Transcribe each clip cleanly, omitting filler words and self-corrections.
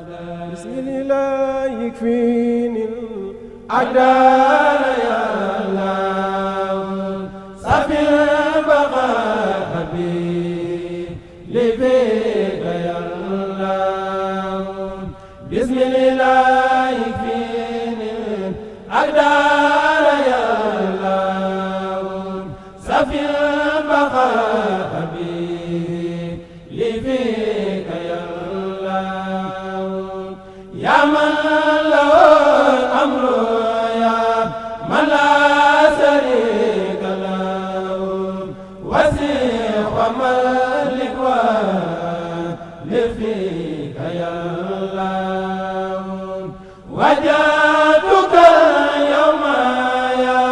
بسم الله يكفيني الأعداء يا الله صفي البقاء بي لبيك يا الله بسم الله يكفيني الأعداء يا الله صفي البقاء بي لبيك يا الله يا من له الأمر يا من لا شريك له وسيع وملك ولفيك يا الله وجدتك اليوم يا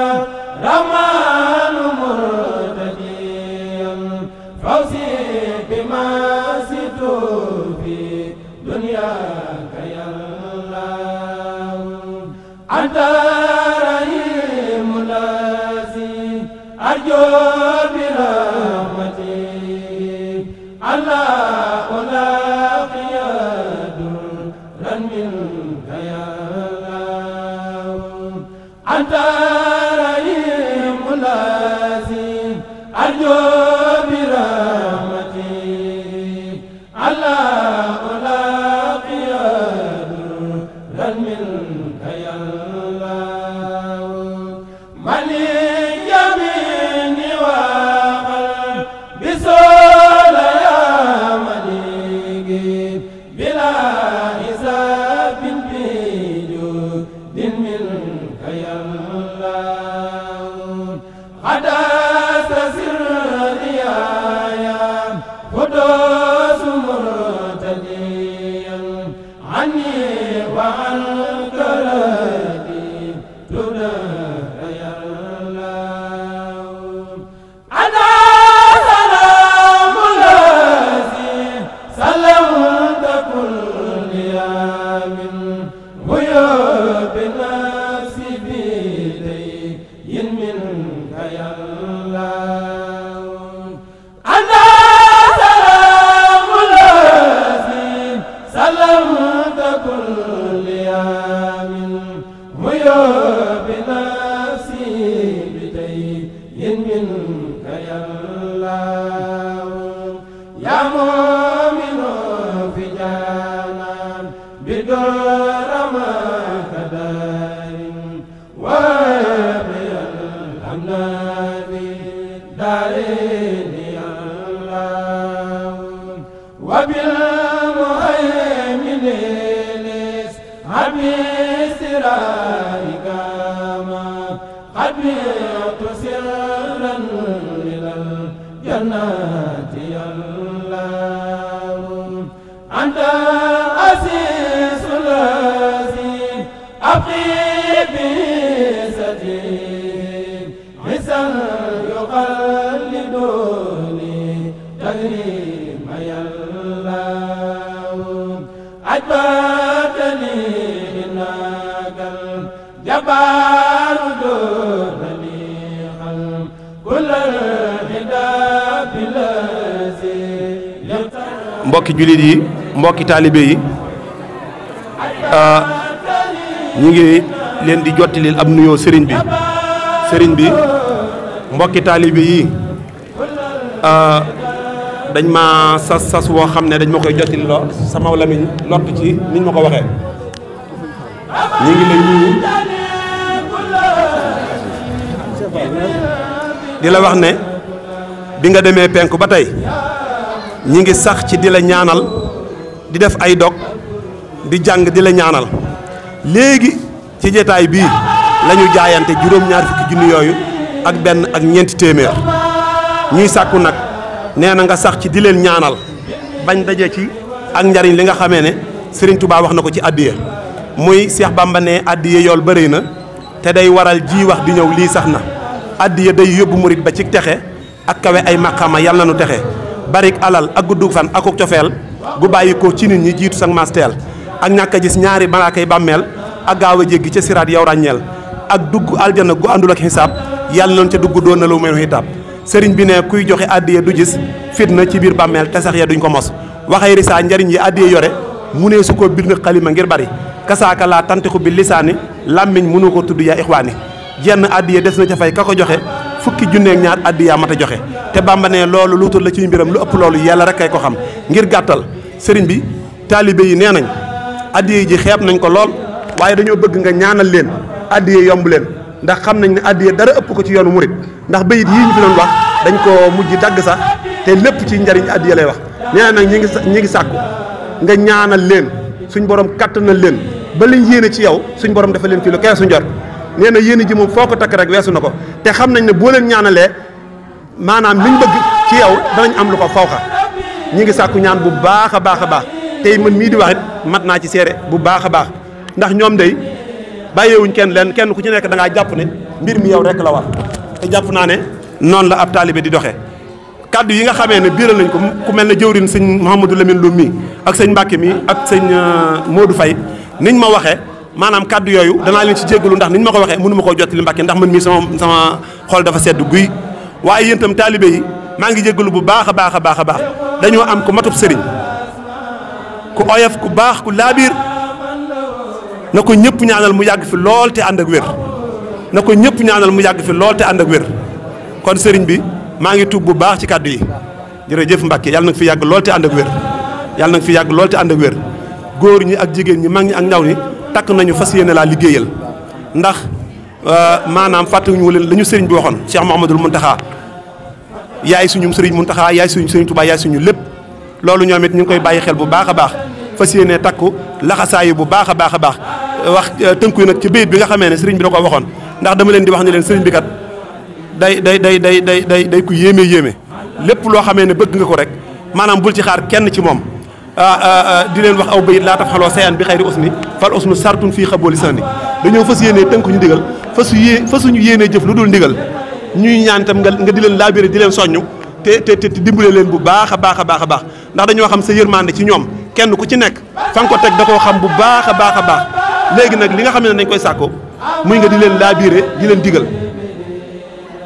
رحمن مرتديا فوزي بما زدت في دنياك يا الله أنت رحيم الذي أرجو برحمتك الله ألاقي درا منك يا الله أنت رحيم الذي أرجو برحمتك الله ألاقي درا منك يا الله ملك يميني وقلب بسول يا ملك بلا حساب بجود منك يا الله حدث سري يا قدوس مرتديا عني وعن كرادي تدار يا الله أنا سلام الذي سلمت كل يوم غيوب نفسي بيدي منك يا الله أنا سلام الذي سلمت كل يوم غيوب نفسي بيدي منك يا الله يا مؤمن في جنان بدر ما كدار وابي الأمن بالدارين يا الله وبالمهيمن ليس عبي سرائك ما قد بيت سرا إلى الجنات يا الله أنت العزيز الذي أبقي به سجين عزا يقلدني تكريم يا الله أجبرتني إنك الجبار دونني خلق كل الهدى بالذي mbokki jullit yi mbokki taalibe yi ñu ngi leen di jottalil ab nuyoo sëriñ bi mbokki taalibe yi dañ ma sas woo xam ne dañ ma koy jottali loo sama lamiñ lott ci niñ ma ko waxee ñu ngi lay nuyu di la wax ne bi nga demee penku ba tey ñi ngi sax ci di la ñaanal di def ay dog di jàng di la ñaanal léegi ci jotaay bii la ñu jaayante juróom-ñaar fukki junni yooyu ak benn ak ñeenti téeméer ñuy sàkku nag nee na nga sax ci di leen ñaanal bañ daje ci ak njariñ li nga xamee ne Serigne Touba wax na ko ci addiya muy Cheikh Bamba ne addiya yool bëri na te day waral ji wax di ñëw lii sax na addiya day yóbbu murit ba ci texe ak kawe ay maqaama yàlla na nu texe barik alal ak guddug fan ak cofeel gu bàyyi ko ci nit ñi jiitu sang masteel ak ñàkk a gis ñaari malaakay bàmmeel ak gaaw a jéggi ca siraat yow ràññeel ak dugg aljana gu àndul ak xisaab yàlla noonu ca dugg doon na lu mel xisaab sëriñ bi ne kuy joxe addiya du gis fitna ci biir bàmmeel te sax ya duñ ko mos waxay risaa njariñ yi addiya yore mu ne su ko bind xalima ngir bari kasaaka laa tantixu bi lisaani làmmiñ mënu ko tudd yaa ixwaani jenn addiya des na ca fay ka ko joxe fukki junneeg ñaar addiya mat a joxe te Bàmba ne loolu luutul la ciy mbiram lu ëpp loolu yàlla rek kay ko xam ngir gàttal sëriñ bi taalibe yi nee nañ addiya ji xeeb nañ ko lool waaye dañoo bëgg nga ñaanal leen addiya yomb leen ndax xam nañ ne addiya dara ëpp ko ci yoonu murit ndax bayit yii ñu fi doon wax dañ ko mujj dagg sax te lépp ci njariñ addiya lay wax nee na nag ñi ngi sàkku nga ñaanal leen suñ borom kattanal leen ba liñ yéene ci yow suñ borom dafa leen ci lu kee su njor nee na yéene ji moom foo ko takk rek weesu na ko te xam nañ ne boo leen ñaanalee maanaam liñ bëgg ci yow danañ am lu ko fawxa ñi ngi sàkku ñaan bu baax a baax a baax tey man mii di wax it mat naa ci seere bu baax a baax ndax ñoom day bàyyeewuñ kenn ku ci nekk da ngaa jàpp ne mbir mi yow rek la war te jàpp naa ne noonu la ab taalibe di doxee kaddu yi nga xamee ne biiral nañ ko ku mel ne jëwrin sëñ Mouhamadou Lamine Loum mi ak sëñ Mbacke mi ak sëñ Modou Faye niñ ma waxee maanaam kaddu yooyu danaa leen ci jéggalu ndax niñ ma ko waxee mënu ma koo jottali Mbacke ndax man mii sama xol dafa sedd guy waaye yéen itam taalibe yi maa ngi jéggalu bu baax a baax a baax a baax dañoo am ku matub sëriñ ku oyof ku baax ku laabiir na ko ñëpp ñaanal mu yàgg fi lool te ànd ak wér na ko ñëpp ñaanal mu yàgg fi lool te ànd ak wér kon sëriñ bi maa ngi tuub bu baax ci kàddu yi jërëjëf Mbacke yàlla na nga fi yàgg lool te ànd ak wér yàlla na nga fi yàgg lool te ànd ak wér góor ñi ak jigéen ñi mag ñi ak ndaw ñi takk nañu fas yéene laa liggéeyal ndax maanaam fàttewuñu leen la ñu sëriñ bi waxoon Cheikh Mouhamadoul Mountakha yaay suñu sëriñ Mountakha yaay suñu sëriñ Touba yaay suñu lépp loolu ñoom it ñu ngi koy bàyyi xel bu baax a baax fas yéene takku laxasaayu bu baax a baax a baax wax tënku yi nag ci bayit bi nga xamee ne sëriñ bi da ko waxoon ndax dama leen di wax ne leen sëriñ bi kat day ku yéeme lépp loo xamee ne bëgg nga ko rek maanaam bul ci xaar kenn ci moom di leen wax aw bayit laa taf xaloo sayan bi xayri usni fal usnu sartun fii xabooli sandi dañoo fas yéene tënku ñu ndigal fasuñu yéene jëf lu dul ndigal ñuy ñaan itam nga di leen laabiré di leen soññu te dimbale leen bu baax a baax a baax a baax ndax dañoo xam sa yërmande ci ñoom kenn ku ci nekk fa nga ko teg da koo xam bu baax a baax a baax léegi nag li nga xam ne dañ koy sàkko muy nga di leen laabiré di leen digal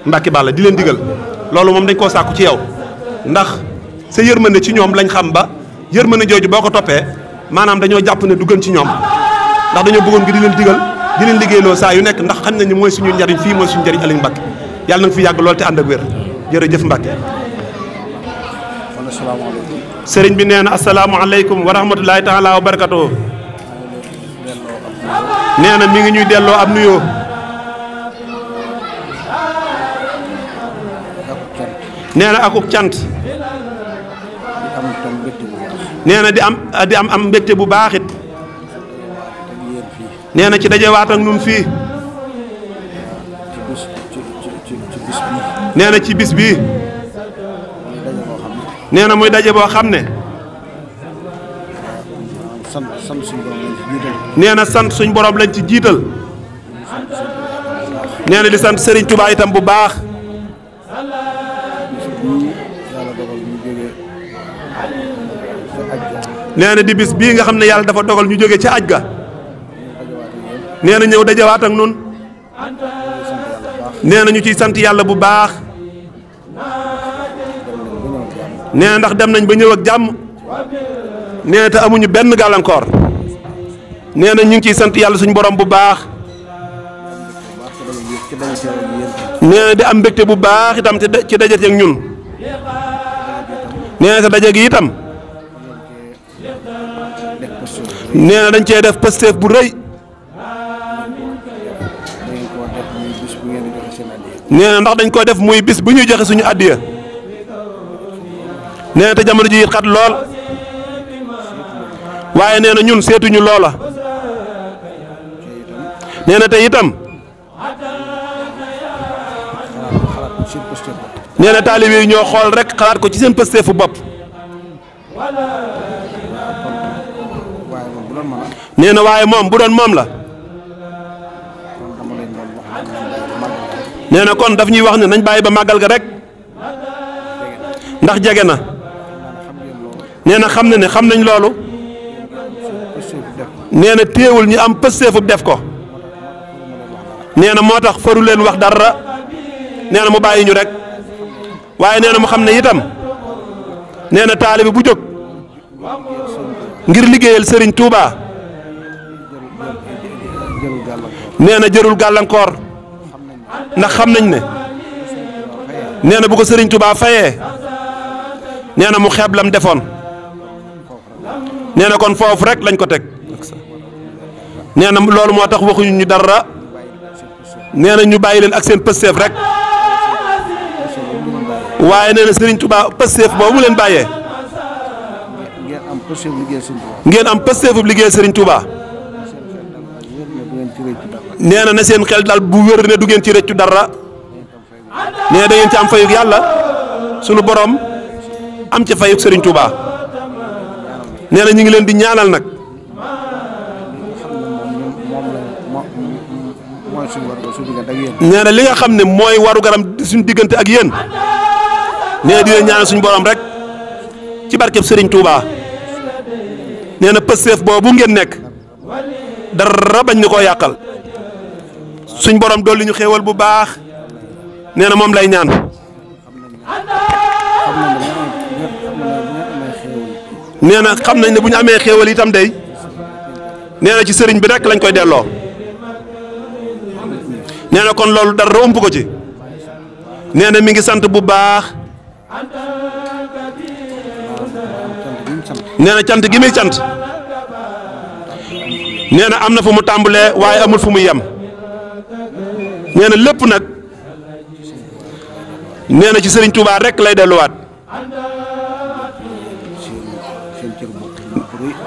Mbacke Balla di leen digal loolu moom dañ koo sàkku ci yow ndax sa yërmande ci ñoom lañ xam ba yërmande jooju boo ko toppee maanaam dañoo jàpp ne du gën ci ñoom ndax dañoo bëggoon nga di leen digal di leen liggéeyloo saa yu nekk ndax xam nañ ne mooy suñu njariñ fii mooy suñu njariñ Aliou Mbacke yàlla na nga fi yàgg lool te ànd ak wér jërëjëf Mbacke. sëriñ bi nee na asalaamaaleykum wa rahmatulahi taala wa barakatuh nee na mi ngi ñuy delloo ab nuyoo. nee na akuk cant nee na di am mbégte bu baax it nee na ci dajewaat ak ñun fii nee na ci bis bii nee na muy daje boo xam ne nee na sant suñ borom lañ ci jiital nee na di sant Serigne Touba itam bu baax nee na di bis bii nga xam ne yàlla dafa dogal ñu jóge ca aj ga nee na ñëw dajawaat ak nun nee na ñu ciy sant yàlla bu baax nee na ndax dem nañ ba ñëw ak jàmm nee na te amuñu benn gàllankoor nee na ñu ngi ciy sant yàlla suñu borom bu baax nee na di am mbégte bu baax itam ci daje ak ñun nee na te daje gi itam nee na dañ cee def pësteef bu rëy nee na ndax dañ ko def muy bis bu ñuy joxe suñu addiya nee na te jamono ji it xat lool waaye nee na ñun seetuñu loola nee na te itam nee na taalibe yi ñoo xool rek xalaat ko ci seen pësteefu bopp nee na waaye moom bu doon moom la nee na kon daf ñuy wax ne nañ bàyyi ba màggal ga rek ndax jege na nee na xam na ne xam nañ loolu nee na téewul ñu am pësteefu def ko nee na moo tax faru leen wax dara nee na mu bàyyi ñu rek waaye nee na mu xam ne itam nee na taalibe bu jóg ngir liggéeyal Serigne Touba nee na jërul gàllankoor ndax xam nañ ne nee na bu ko Serigne Touba fayee nee na mu xeeb lam defoon nee na kon foofu rek lañ ko teg nee na loolu moo tax waxuñu ñu dara nee na ñu bàyyi leen ak seen pësteef rek waaye nee na Serigne Touba pësteef boobu mu leen bàyyee ngeen am pësteefu liggéey Serigne Touba nee na seen xel daal bu wér ne du ngeen ci rëccu dara nee na da ngeen ci am fayug yàlla sunu borom am ci fayug Serigne Touba nee na ñu ngi leen di ñaanal nag nee na li nga xam ne mooy waru garam suñu diggante ak yéen nee na di leen ñaanal suñu borom rek ci barkeb Serigne Touba nee na pësteef boobu ngeen nekk dara bañ ni koo yàqal suñ borom dolli ñu xéewal bu baax nee na moom lay ñaan nee na xam nañ ne bu ñu amee xéewal itam day nee na ci sëriñ bi rek lañ koy delloo nee na kon loolu dara ëmp ko ci nee na mi ngi sant bu baax nee na cant gi muy cant nee na am na fu mu tàmbalee waaye amul fu mu yem nee na lépp nag nee na ci Serigne Touba rek lay delluwaat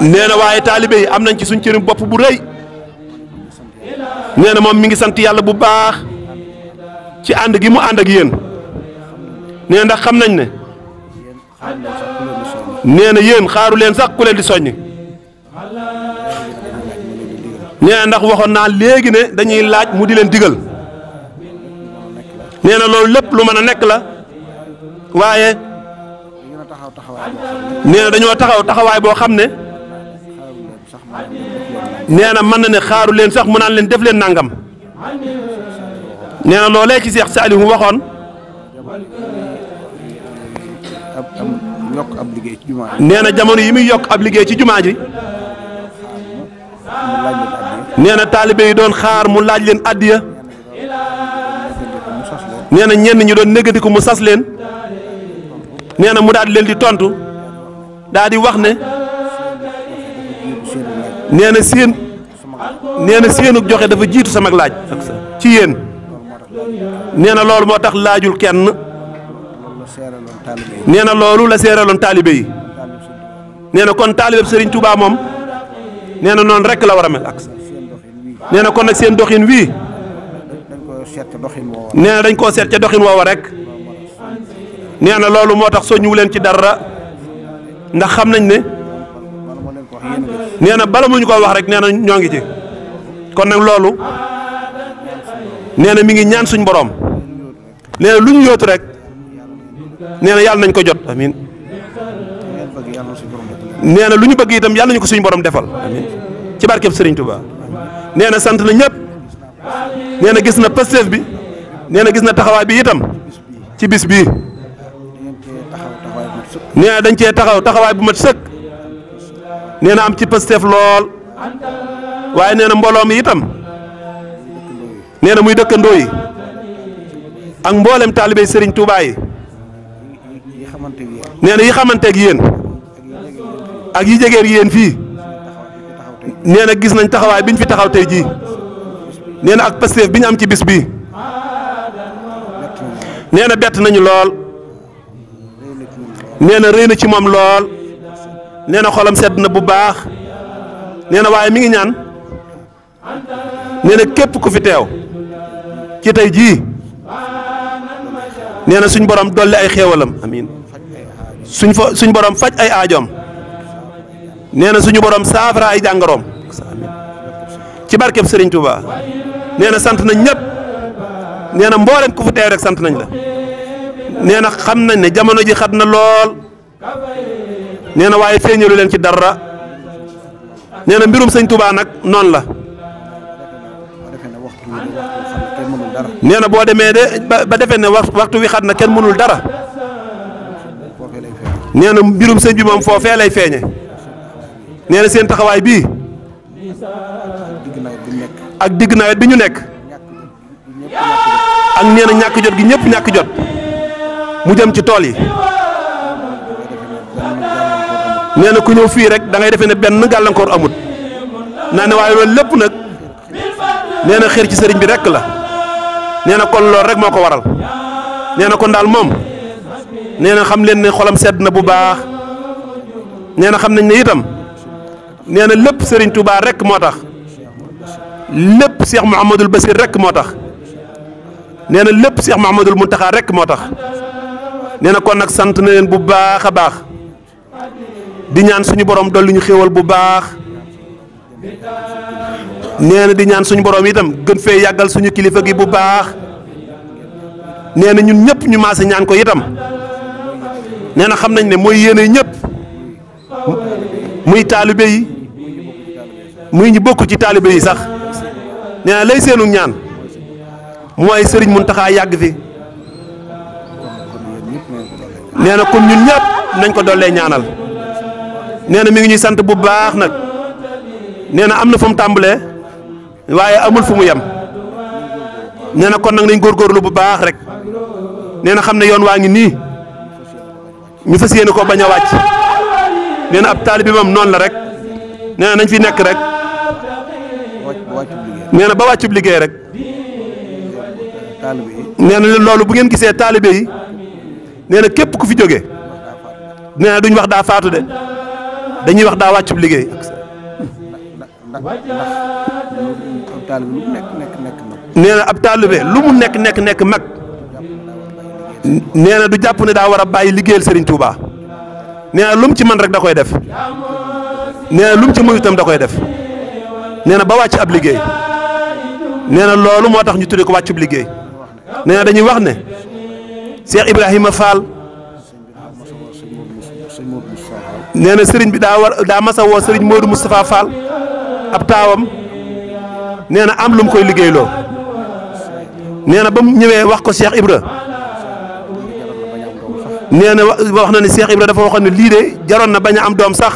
nee na waaye taalibe yi am nañ ci suñ cëriñ bopp bu rëy nee na moom mi ngi sant yàlla bu baax ci ànd gi mu ànd ak yéen nee na ndax xam nañ ne nee na yéen xaaru leen sax ku leen di soññ nee na ndax waxoon naa léegi ne dañuy laaj mu di leen digal nee na loolu lépp lu mën a nekk la waaye nee na dañoo taxaw taxawaay boo xam ne nee na mën na ne xaaru leen sax mu naan leen def leen nangam nee na loolee ci Seex Saalihu waxoon nee na jamono yi muy yokk ab liggéey ci jumaa ji nee na taalibe yi doon xaar mu laaj leen addiya nee na ñenn ñi doon néggandiku mu sas leen nee na mu daal di leen di tontu daal di wax ne nee na seenug joxe dafa jiitu sama laaj ci yéen nee na loolu moo tax laajul kenn nee na loolu la seeraloon taalibe yi nee na kon taalibe Serigne Touba moom nee na noonu rek la war a mel ak nee na kon nag seen doxin wii nee na dañ koo seet ca doxin woowa rek nee na loolu moo tax soññuwu leen ci dara ndax xam nañ ne nee na bala mu ñu ko wax rek nee na ñoo ngi ci kon nag loolu nee na mi ngi ñaan suñ borom nee na lu ñu yóotu rek nee na yàlla nañ ko jot amiin nee na lu ñu bëgg itam yàlla nañu ko suñ borom defal amiin ci barkeb Serigne Touba nee na sant na ñëpp nee na gis na pësteef bi nee na gis na taxawaay bi itam ci bis bii nee na dañ cee taxaw taxawaay bu mat sëkk nee na am ci pësteef lool waaye nee na mbooloo mi itam nee na muy dëkkandoo yi ak mboolem taalibey Serigne Touba yi nee na yi xamanteeg yéen ak yi jegeer yéen fii nee na gis nañ taxawaay biñ fi taxaw tey jii nee na ak pësteef bi ñu am ci bis bii nee na bett nañu lool nee na rëy na ci moom lool nee na xolam sedd na bu baax nee na waaye mi ngi ñaan nee na képp ku fi teew ci tey jii nee na suñ borom dolli ay xéewalam amiin suñ borom faj ay aajoom nee na suñu borom saafara ay jàngaroom ci barkeb Serigne Touba nee na sant nañ ñëpp nee na mboolem ku fi teew rek sant nañ la nee na xam nañ ne jamono ji xat na lool nee na waaye feeñalu leen ci dara nee na mbirum sëñ Touba nag noonu la nee na boo demee de ba defee ne waxtu wi xat na kenn mënul dara nee na mbirum sëñ bi moom foofee lay feeñe nee na seen taxawaay bii ak digg nawet bi ñu nekk ak nee na ñàkk jot gi ñëpp ñàkk jot mu jëm ci tool yi nee na ku ñëw fii rek da ngay defee ne benn gàllankoor amut naa ne waaye loolu lépp nag nee na xër ci sëriñ bi rek la nee na kon loolu rek moo ko waral nee na kon daal moom nee na xam leen ne xolam sedd na bu baax nee na xam nañ ne itam nee na lépp sëriñ Touba rek moo tax lépp Cheikh Mouhamadul Basir rek moo tax nee na lépp Cheikh Mouhamadul Mountakha rek moo tax nee na kon nag sant na leen bu baax a baax di ñaan suñu borom dolli ñu xéewal bu baax nee na di ñaan suñu borom itam gën fee yàggal suñu kilifa gi bu baax nee na ñun ñëpp ñu maase ñaan ko itam nee na xam nañ ne mooy yéene ñëpp muy taalibe yi muy ñu bokk ci taalibe yi sax nee na lay seenu ñaan mooy sëriñ Mountakha yàgg fi nee na kon ñun ñëpp nañ ko dollee ñaanal nee na mi ngi ñuy sant bu baax nag nee na am na fu mu tàmbalee waaye amul fu mu yem nee na kon nag nañ góorgóorlu bu baax rek nee na xam ne yoon waa ngi nii ñu fas yéene ko bañ a wàcc nee na ab taalibe bi moom noonu la rek nee na nañ fi nekk rek nee na ba wàccub liggéey rek nee na loolu bu ngeen gisee taalibe yi nee na képp ku fi jóge nee na duñ wax daa faatu de dañuy wax daa wàccub liggéey nee na ab taalibe lu mu nekk mag nee na du jàpp ne daa war a bàyyi liggéeyal Serigne Touba nee na lu mu ci man rek da koy def nee na lu mu ci mënu itam da koy def nee na ba wàcc ab liggéey nee na loolu moo tax ñu tuddee ko wàccub liggéey nee na dañuy wax ne Cheikh Ibrahima Fall nee na Serigne bi daa masa woo Serigne Modou Moustapha Fall ab taawam nee na am lu mu koy liggéeyloo nee na ba mu ñëwee wax ko Cheikh Ibra nee na wax na ne Cheikh Ibra dafa waxoon ne lii de jaroon na bañ a am doom sax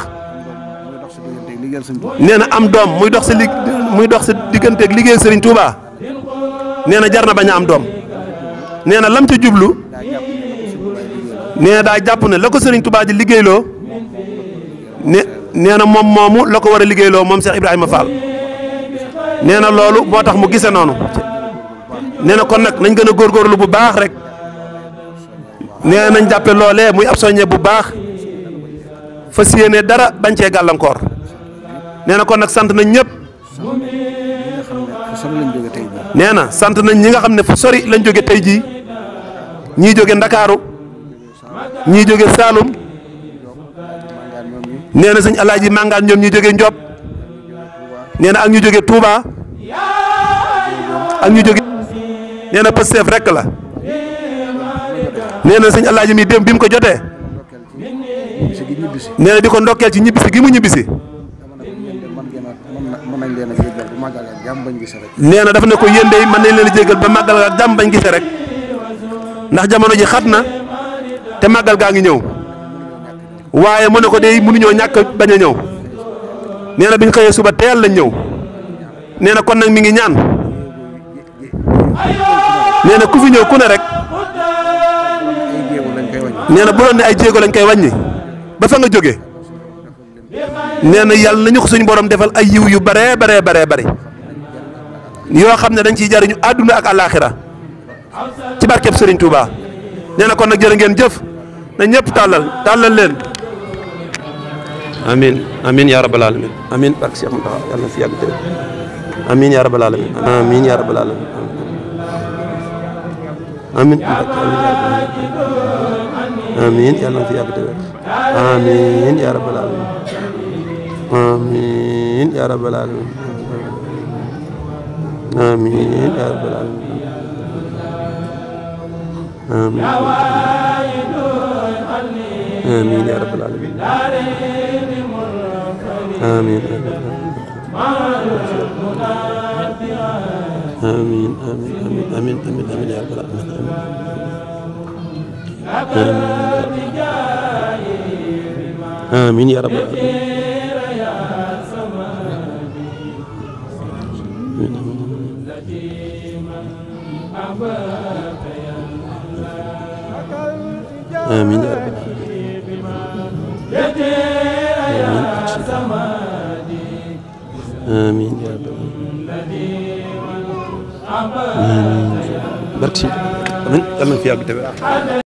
nee na am doom muy dox sa digganteeg liggéeyal Serigne Touba nee na jar na bañ a am doom nee na lam ca jublu nee na daa jàpp ne la ko Serigne Touba di liggéeyloo nee na moom moomu la ko war a liggéeyloo moom Cheikh Ibrahima Fall nee na loolu moo tax mu gisee noonu nee na kon nag nañ gën a góorgóorlu bu baax rek nee na nañ jàppe loolee muy ab soññe bu baax fas yéene dara bañ cee gàllankoor nee na kon nag sant nañ ñëpp nee na sant nañ ñi nga xam ne fu sori lañ jóge tey jii ñii jóge Ndakaaru ñii jóge Saalum nee na sëñ Alaaji Màngaan ñoom ñi jóge Ndiob nee na ak ñu jóge Touba ak ñu jóge nee na Pastef rek la nee na sëñ Alaaji mi dem bi mu ko jotee nee na di ko ndokkeel ci ñibbisi gi mu ñibbisi nee na dafa ne ko yéen de mën nañ leen a jégal ba màggal ak jàmm bañ gisee rek ndax jamono ji xat na te màggal gaa ngi ñëw waaye mu ne ko de mënuñoo ñàkk bañ a ñëw nee na biñ xëyee suba teel lañ ñëw nee na kon nag mi ngi ñaan nee na ku fi ñëw ku ne rek nee na bu doon ne ay jéego lañ koy wàññi ba fa nga jóge nee na yàlla nañu ko suñu borom defal ay yiw yu bare yoo xam ne dañ ciy jariñu àdduna ak àllaaxira ci barkeb Serigne Touba nee na kon nag jërë ngeen jëf na ñëpp tàllal leen amin amin ya rabbal alamin amin barke Cheikh Mountakha yàlla na fi yàgg te amin ya rabbal alamin amin ya rabbal alamin amin amin yàlla na fi yàgg te amin ya rabbal alamin amin ya rabbal alamin amin ya rabbal alamin amin amin ya rabbal alamin amin amin amin amin ya rabbal alamin amin ya rabbal alamin آمين يا رب آمين يا رب آمين بركسي amiin yàlla na fi yàgg te wér